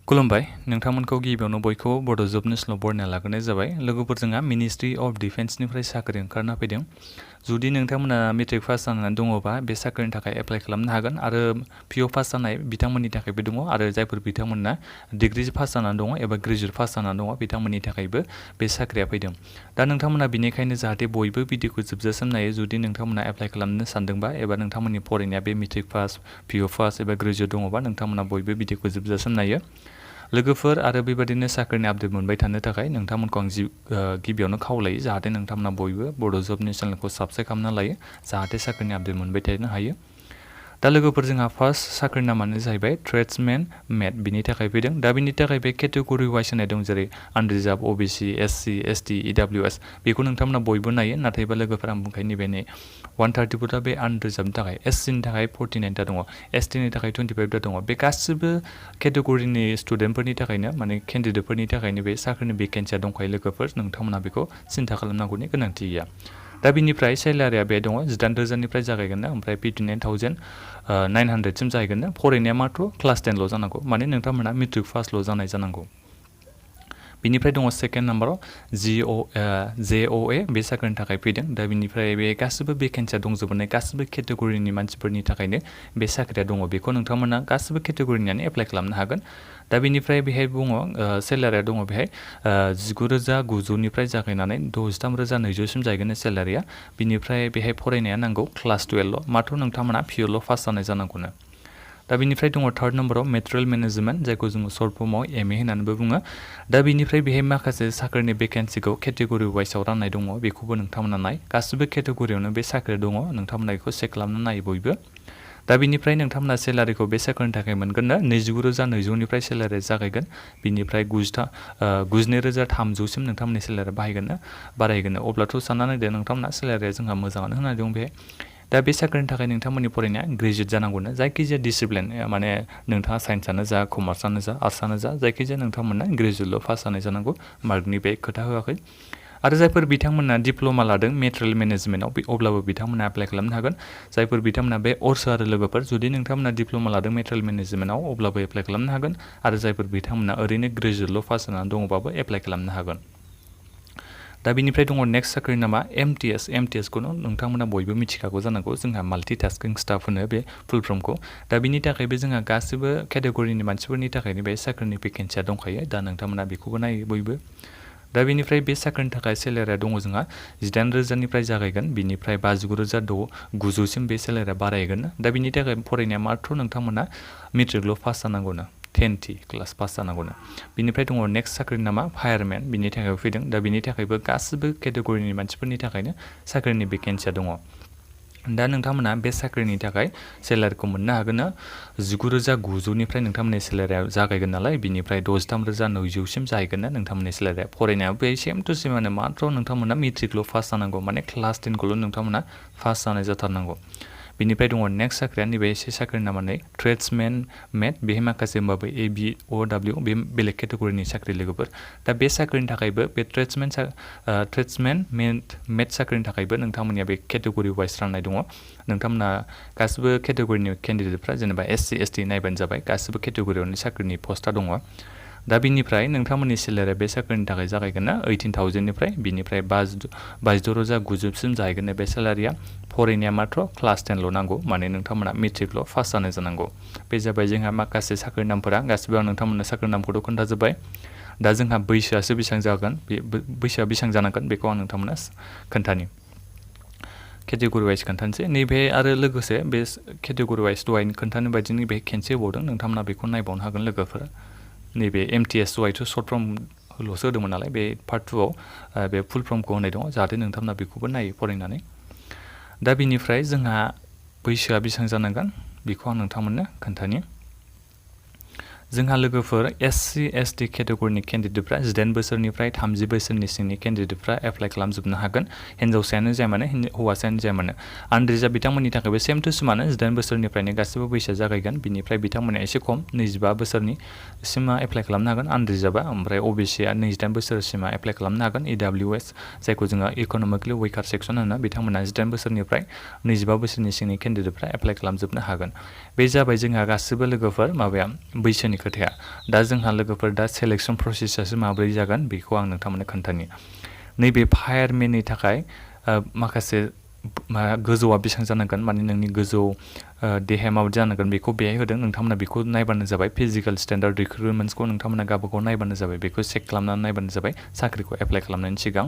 खुलुमबाय नोंथांमोनखौ गिबियावनो बयखौबो बड' जब नेशनल बरायना लाग्रोनाय जाबाय। लोगोफोर जोंहा मिनिस्ट्रि अफ डिफेन्सनिफ्राय साख्रि ओंखारना फैदों। जुदि नोंथांमोना मेट्रिक पास जानानै दङबा बे साख्रिनि थाखाय एप्लाइ खालामनो हागोन आरो पिअ पास जानाय बिथांमोननि थाखायबो दङ आरो जायफोर बिथांमोना डिग्री पास जानानै दङ एबा ग्रेजुवेट पास जानानै दङ बिथांमोननि थाखायबो बे साख्रिया फैदों। दा नोंथांमोना बेनिखायनो जाहाथे बयबो भिडिअखौ जोबजासिम नायो। जुदि नोंथांमोना एप्लाइ खालामनो सानदोंबा एबा नोंथांमोननि फरायनाया बे मेट्रिक पास पिअ पास एबा ग्रेजुवेट दङबा नोंथांमोना बयबो भिडिअखौ जोबजासिम नायो। लोगोफोर आरो बेबायदिनो साख्रिनि आपडेट मोनबाय थानो थाखाय नोंथांमोनखौ आं गिबियावनो खावलायो जाहाथे नोंथांमोना बयबो बड' जबनि चेनेलखौ साबस्क्राइब खालामना लायो जाहाथे साख्रिनि आपडेट मोनबाय थानो हायो। दा लोगोफोर जोंहा फार्स्ट साख्रिनि नामानो जाहैबाय ट्रेड्समेन मेट बिनि थाखाय फैदों। दा बिनि थाखाय बे केटेगरि वाइस होनाय दं जेरै आनरिजार्भ अबिसि एससि एसटि इडब्लिउएस बेखौ नोंथांमोना बयबो नायो। नाथायबा लोगोफोर आं बुंखायो नैबे 134 बे आनरिजार्भनि थाखाय एससिनि थाखाय 49टा दङ एसटिनि थाखाय 25टा दङ। बे गासिबो केटेगरिनि स्टुडेन्टफोरनि थाखायनो माने केन्डिडेटफोरनि थाखायनो बे साख्रिनि भेकेन्सिया दंखायो लोगोफोर नोंथांमोना बेखौ सिन्था खालामनांगौनि गोनांथि गैया। दा बिनिफ्राय सेलारिया बे दङ 18,000निफ्राय जागायगोन ना ओमफ्राय 59,900सिम जाहैगोन ना। फरायनाया मात्र क्लास 10ल' जानांगौ माने नोंथांमोना मेट्रिक पासल' जानाय जानांगौ। बिनिफ्राय दङ सेकेन्ड नाम्बाराव JOA बे साख्रिनि थाखाय फैदों। दा बिनिफ्राय बे गासिबो भेकेन्सिया दंजोबनाय गासिबो केटेगरिनि मानसिफोरनि थाखायनो बे साख्रिया दङ बेखौ नोंथांमोना गासिबो केटेगरिनियानो एप्लाइ खालामनो हागोन। दा बिनिफ्राय बेहाय दङ सेलारिया दङ बेहाय 19,900निफ्राय जागायनानै 63,200सिम जाहैगोन सेलारिया। बिनिफ्राय बेहाय फरायनाया नांगौ क्लास 12ल' मात्र नोंथांमोना पिअल' पास जानाय जानांगौनो। दा बिनिफ्राय दङ थार्ड नाम्बाराव मेटेरियेल मेनेजमेन्ट जायखौ जोङो सर्ट फर्माव MA होननानैबो बुङो। दा बिनिफ्राय बेहाय माखासे साख्रिनि भेकेन्सिखौ केटेगरि वाइसआव राननाय दङ बेखौबो नोंथांमोना नाय गासिबो केटेगरियावनो बे साख्रि दङ नोंथांमोना बेखौ चेक खालामनो नायो बयबो। दा बिनिफ्राय नोंथांमोना सेलारिखौ बे साख्रिनि थाखाय मोनगोन ना 29,200निफ्राय सेलारिया जागायगोन। बिनिफ्राय 92,300सिम नोंथांमोननि सेलारिया बारायगोन। अब्लाथ' साननानै नायदो नोंथांमोना सेलारिया जोंहा मोजाङानो होनानै दं बेहाय। दा बे साख्रिनि थाखाय नोंथांमोननि फरायनाया ग्रेजुवेट जानांगौनो जायखिजाया डिसिप्लिन माने नोंथाङा साइन्सआनो जा कमार्सआनो जा आर्ट्सआनो जा जायखिजाया नोंथांमोना ग्रेजुवेटल' पास जानाय जानांगौ मार्कनि बे खोथा होआखै। आरो जायफोर बिथांमोना डिप्ल'मा लादों मेटेरियेल मेनेजमेन्टआव अब्लाबो बिथांमोना एप्लाइ खालामनो हागोन। जायफोर बिथांमोना बे अर्स आरो लोगोफोर जुदि नोंथांमोना डिप्ल'मा लादों मेटेरियेल मेनेजमेन्टआव अब्लाबो एप्लाइ खालामनो हागोन आरो जायफोर बिथांमोना ओरैनो ग्रेजुवेटल' पास जानानै दङबाबो एप्लाइ खालामनो हागोन। दा बिनिफ्राय दङ नेक्स्ट साख्रिनि नामा MTSखौनो नोंथांमोना बयबो मिथिखागौ जानांगौ जोंहा माल्टिटास्किं स्टाफ होनो बे फुल फर्मखौ। दा बिनि थाखायबो जोंहा गासिबो केटेगरिनि मानसिफोरनि थाखायनो बे साख्रिनि भेकेन्सिया दंखायो। दा नोंथांमोना बेखौबो नायो बयबो। दा बिनिफ्राय बे साख्रिनि थाखाय सेलारिया दङ जोंहा 18,000निफ्राय जागायगोन बिनिफ्राय 59,900सिम बे सेलारिया बारायगोन। दा बिनि थाखाय फरायनाया मात्र नोंथांमोना मेट्रिकल' पास जानांगौनो 10th क्लास पास जानांगौनो। बिनिफ्राय दङ नेक्स्ट साख्रिनि नामा फायारमेन बिनि थाखाय फैदों। दा बिनि थाखायबो गासिबो केटेगरिनि मानसिफोरनि थाखायनो साख्रिनि भेकेन्सिया दङ। दा नोंथांमोना बे साख्रिनि थाखाय सेलारिखौ मोननो हागोन ना 19,900निफ्राय नोंथांमोननि सेलारिया जागायगोन नालाय बिनिफ्राय 63,900सिम जाहैगोन ना नोंथांमोननि सेलारिया। फरायनायाबो बे सेम टु सेमानो मात्र नोंथांमोना मेट्रिकल' पास जानांगौ माने क्लास 10खौल' नोंथांमोना पास जानाय जाथारनांगौ। बिनिफ्राय दङ नेक्स्ट साख्रिया नैबे एसे साख्रिनि नामानै ट्रेड्समेन मेट बेहाय माखासे होमबाबो ABOW बे बेलेग केटेगरिनि साख्रि लोगोफोर। दा बे साख्रिनि थाखायबो बे ट्रेड्समेन मेट साख्रिनि थाखायबो नोंथांमोननिया बे केटेगरि वाइस राननाय दङ। नोंथांमोना गासिबो केटेगरिनि केन्डिडेटफ्रा जेनेबा SC ST नायबानो जाबाय गासिबो केटेगरियावनो साख्रिनि पस्टआ दङ। दा बिनिफ्राय नोंथांमोननि सेलारिया बे साख्रिनि थाखाय जागायगोन ना 18,000निफ्राय बिनिफ्राय 52,900सिम जाहैगोन बे सेलारिया। फरायनाया मात्र क्लास 10ल' नांगौ माने नोंथांमोना मेट्रिकल' पास जानाय जानांगौ। बे जाबाय जोंहा माखासे साख्रि नामफोरा गासिबो आं नोंथांमोननो साख्रि नामखौथ' खोन्थाजोब्बाय। दा जोंहा बैसोआसो बेसेबां जागोन बे बैसोआ बेसेबां जानांगोन बेखौ आं नोंथांमोननो खोन्थानि केटेगरि वाइस खोन्थानोसै। नैबे आरो लोगोसे बे केटेगरि वाइस दहाय खोन्थानो बायदि नैबे खेनसे होबावदों नोंथांमोना बेखौ नायबावनो हागोन लोगोफोरा। नैबे MTS दहायथ' सर्ट फर्मल'सो होदोंमोन नालाय बे पार्ट 2आव बे फुल फर्मखौ होनाय दङ जाहाथे नोंथांमोना बेखौबो नायो फरायनानै। दा बिनिफ्राय जोंहा बैसोआ बेसेबां जानांगोन बेखौ आं नोंथांमोननो खोन्थानि। जोंहा लोगोफोर SC ST केटेगरिनि केन्डिडेटफ्रा 18 बोसोरनिफ्राय 30 बोसोरनि सिंनि केन्डिडेटफ्रा एप्लाइ खालामजोबनो हागोन हिन्जावसायानो जाया मानो हौवासायानो जाया मानो। आनरिजार्भ बिथांमोननि थाखायबो सेम टु सेमानो 18 बोसोरनिफ्रायनो गासिबो बैसोआ जागायगोन। बिनिफ्राय बिथांमोना एसे खम 25 बोसोरनिसिमा एप्लाइ खालामनो हागोन आनरिजार्भआ। ओमफ्राय OBCआ 28 बोसोरसिमा एप्लाइ खालामनो हागोन। EWS जायखौ जोङो इक'नमिकेलि उइकार सेक्सन होनो बिथांमोना 18 बोसोरनिफ्राय 25 बोसोरनि सिंनि केन्डिडेटफ्रा एप्लाइ खालामजोबनो हागोन। बे जाबाय जोंहा गासिबो लोगोफोर माबाया बैसोनि खोथाया दा जोंहा लोगोफोर दा सेलेक्सन प्रसेसआसो माबोरै जागोन बेखौ आं नोंथांमोननो खोन्थानि नैबे फायारमेननि थाखाय माखासे गोजौआ बेसेबां जानांगोन माने नोंनि गोजौ देहाया माबायदि जानांगोन बेखौ बेहाय होदों नोंथांमोना बेखौ नायबानो जाबाय फिजिकेल स्टेन्डार्ड रिक्रुटमेन्ट्सखौ नोंथांमोना गावबागाव नायबानो जाबाय बेखौ चेक खालामनानै नायबानो जाबाय साख्रिखौ एप्लाइ खालामनायनि सिगां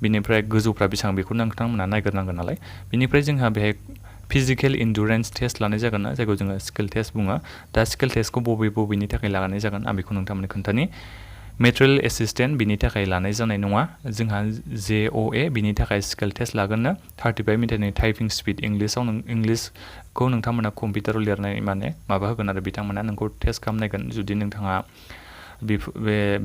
बिनिफ्राय गोजौफ्रा बेसेबां बेखौ नोंथांमोना नायग्रोनांगोन नालाय बिनिफ्राय जोंहा बेहाय फिजिकेल इन्डुरेन्स टेस्ट लानाय जागोन ना जायखौ जोङो स्किल टेस्ट बुङो दा स्किल टेस्टखौ बबेनि थाखाय लानाय जागोन आं बेखौ नोंथांमोननो खोन्थानि मेटेरियेल एसिस्टेन्ट बिनि थाखाय लानाय जानाय नङा जोंहा JOA बिनि थाखाय स्किल टेस्ट लागोननो 35 मिनिटनि टाइपिं स्पिड इंलिसखौ नोंथांमोना कम्पिउटाराव लिरनाय माने माबा होगोन आरो बिथांमोना नोंखौ टेस्ट खालामनायगोन जुदि नोंथाङा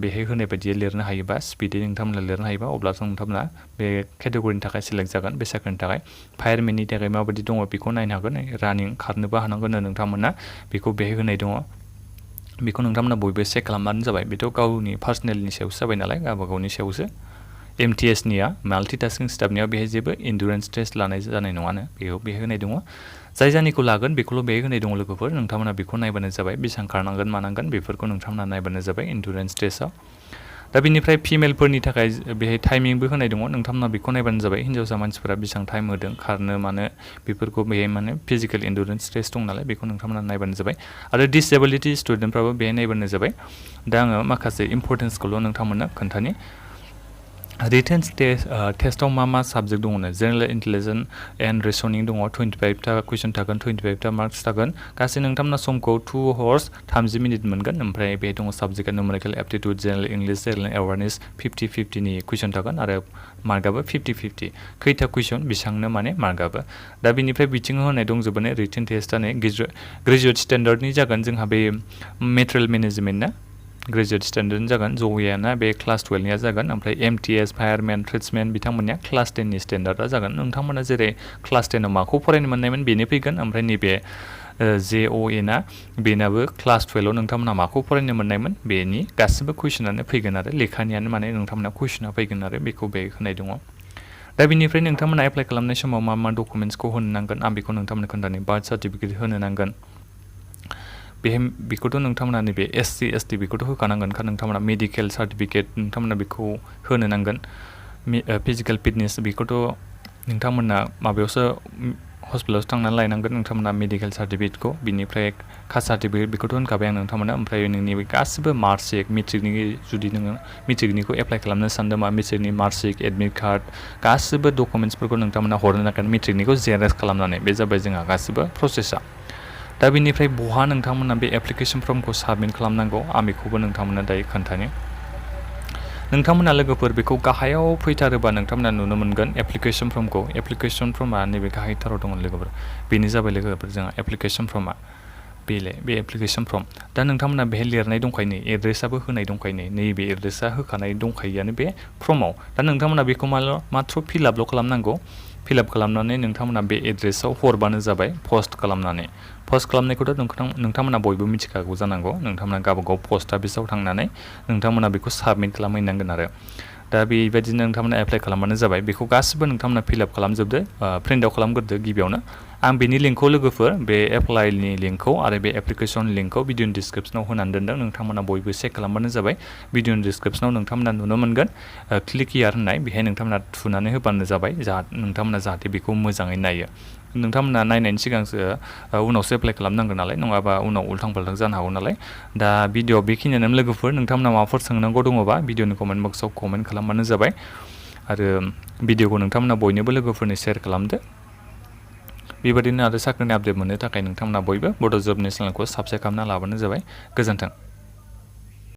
बेहाय होनाय बायदियै लिरनो हायोबा स्पिडै नोंथांमोना लिरनो हायोबा अब्लासो नोंथांमोना बे केटेगरिनि थाखाय सेलेक्ट जागोन बे साख्रिनि थाखाय फायारमेननि थाखाय माबायदि दङ बेखौ नायनो हागोन रानिं खारनोबो हानांगोन नोंथांमोना बेखौ बेहाय होनाय दङ बेखौ नोंथांमोना बयबो चेक खालामबानो जाबाय बेथ' गावनि पार्सनेलनि सायावसो जाबाय नालाय गावबागावनि सायावसो MTSनिया माल्टिटास्किं स्टाफनियाव बेहाय जेबो इन्डुरेन्स टेस्ट लानाय जानाय नङानो बेयाव बेहाय होनाय दङ जाय जायनिखौ लागोन बेखौल' बेहाय होनाय दङ लोगोफोर नोंथांमोना बेखौ नायबानो जाबाय बेसेबां खारनांगोन मानांगोन बेफोरखौ नोंथांमोना नायबानो जाबाय इन्डुरेन्स टेस्टआव दा बिनिफ्राय फिमेलफोरनि थाखाय बेहाय टाइमिंबो होनाय दङ नोंथांमोना बेखौ नायबानो जाबाय हिन्जावसा मानसिफोरा बेसेबां टाइम होदों खारनो मानो बेफोरखौ बेहाय माने फिजिकेल इन्डुरेन्स टेस्ट दं नालाय बेखौ नोंथांमोना नायबानो जाबाय आरो डिसेबिलिटि स्टुडेन्टफ्राबो बेहाय नायबानो जाबाय दा आङो माखासे इम्परटेन्सखौल' नोंथांमोननो खोन्थानि रिटेन टेस्टआव मा साबजेक्ट दङ जेनेरेल इन्टेलिजेन्स एन्ड रिसनिं दङ 25टा कुइसन थागोन 25टा मार्क्स थागोन गासै नोंथांमोना समखौ 2 hours 30 मिनिट मोनगोन ओमफ्राय बे दङ साबजेक्टआ numerical aptitude general English general awareness 50-50नि कुइसन थागोन आरो मार्कआबो 50-50 खैथा कुइसन बेसेबांनो माने मार्कआबो दा बिनिफ्राय बिथिङाव होनाय दंजोबोनो रिटेन टेस्टआनो ग्रेजुवेट स्टेन्डार्डनि जागोन जोंहा बे मेटेरियेल मेनेजमेन्टना ग्रेजुवेट स्टेन्डार्ड जागोन जौयाना बे क्लास 12निया जागोन ओमफ्राय MTS फायारमेन ट्रेड्समेन बिथांमोननिया क्लास 10नि स्टेन्डार्डआ जागोन नोंथांमोना जेरै क्लास 10आव माखौ फरायनो मोननायमोन बेनो फैगोन ओमफ्राय नैबे JOA ना बेनाबो क्लास 12आव नोंथांमोना माखौ फरायनो मोननायमोन बेनि गासिबो कुइसनानो फैगोन आरो लेखानियानो माने नोंथांमोना कुइसना फैगोन आरो बेखौ बे होनाय दङ दा बिनिफ्राय नोंथांमोना एप्लाइ खालामनाय समाव मा डकुमेन्ट्सखौ होनो नांगोन आं बेखौ नोंथांमोननो खोन्थानि बार्थ सार्टिफिकेट होनो नांगोन बेखौथ' नोंथांमोना नैबे SC ST बेखौथ' होखानांगोनखा नोंथांमोना मेडिकेल सार्टिफिकेट नोंथांमोना बेखौ होनो नांगोन फिजिकेल फिटनेस बेखौथ' नोंथांमोना माबायावसो हस्पिटालावसो थांनानै लायनांगोन नोंथांमोना मेडिकेल सार्टिफिकेटखौ बिनिफ्राय कास्ट सार्टिफिकेट बेखौथ' होनखाबाय आं नोंथांमोना ओमफ्राय नोंनि गासिबो मार्कशिट मेट्रिकनि जुदि नोङो मेट्रिकनिखौ एप्लाइ खालामनो सानदोंबा मेट्रिकनि मार्कशिट एडमिट कार्ड गासिबो डकुमेन्ट्सफोरखौ नोंथांमोना हरनो नांगोन मेट्रिकनिखौ जेरेक्स खालामनानै बे जाबाय जोंहा गासिबो प्रसेसा दा बिनिफ्राय बहा नोंथांमोना बे एप्लिकेसन फर्मखौ साबमिट खालामनांगौ आं बेखौबो नोंथांमोना दायो खोन्थानि नोंथांमोना लोगोफोर बेखौ गाहायाव फैथारोबा नोंथांमोना नुनो मोनगोन एप्लिकेसन फर्मा नैबे गाहायथाराव दङ लोगोफोर बेनो जाबाय लोगोफोर जोंहा एप्लिकेसन फर्मा बे एप्लिकेसन फर्म दा नोंथांमोना बेहाय लिरनाय दंखायो नै एड्रेसाबो होनाय दंखायो नैबे एड्रेसा होखानाय दंखायोआनो बे फर्माव दा नोंथांमोना बेखौ माथ्र फिलआपल' खालामनांगौ फिलआप खालामनानै नोंथांमोना बे एड्रेसाव हरबानो जाबाय पस्ट खालामनायखौथ' नोंथांमोना बयबो मिथिखागौ जानांगौ नोंथांमोना गावबागाव पस्ट अफिसाव थांनानै नोंथांमोना बेखौ साबमिट खालामहैनांगोन आरो दा बेबायदिनो नोंथांमोना एप्लाइ खालामबानो जाबाय बेखौ गासिबो नोंथांमोना फिलआप खालामजोबदो प्रिन्ट आउट खालामग्रोदो गिबियावनो आं बेनि लिंकखौ लोगोफोर बे एप्लाइनि लिंकखौ आरो बे एप्लिकेसन लिंकखौ भिडिअनि डिसक्रिपसनाव होनानै दोनदों नोंथांमोना बयबो चेक खालामबानो जाबाय भिडिअनि डिसक्रिपसनाव नोंथांमोना नुनो मोनगोन क्लिक हियार होननाय बेहाय नोंथांमोना थुनानै होबानो जाबाय नोंथांमोना जाहाथे बेखौ मोजाङै नायो नोंथांमोना नायनायनि सिगांसो उनावसो एप्लाइ खालामनांगोन नालाय नङाबा उनाव उल्थां फाल्थां जानो हागौ नालाय दा भिडिअ बेखिनियानो लोगोफोर नोंथांमोना माबाफोर सोंनांगौ दङबा भिडिअनि कमेन्ट बक्सआव कमेन्ट खालामबानो जाबाय आरो भिडिअखौ नोंथांमोना बयनोबो लोगोफोरनो शेयार खालामदो बेबायदिनो आरो साख्रिनि आपडेट मोननो थाखाय नोंथांमोना बयबो बड' जबनि चेनेलखौ साबस्क्राइब खालामना लाबानो जाबाय गोजोन्थों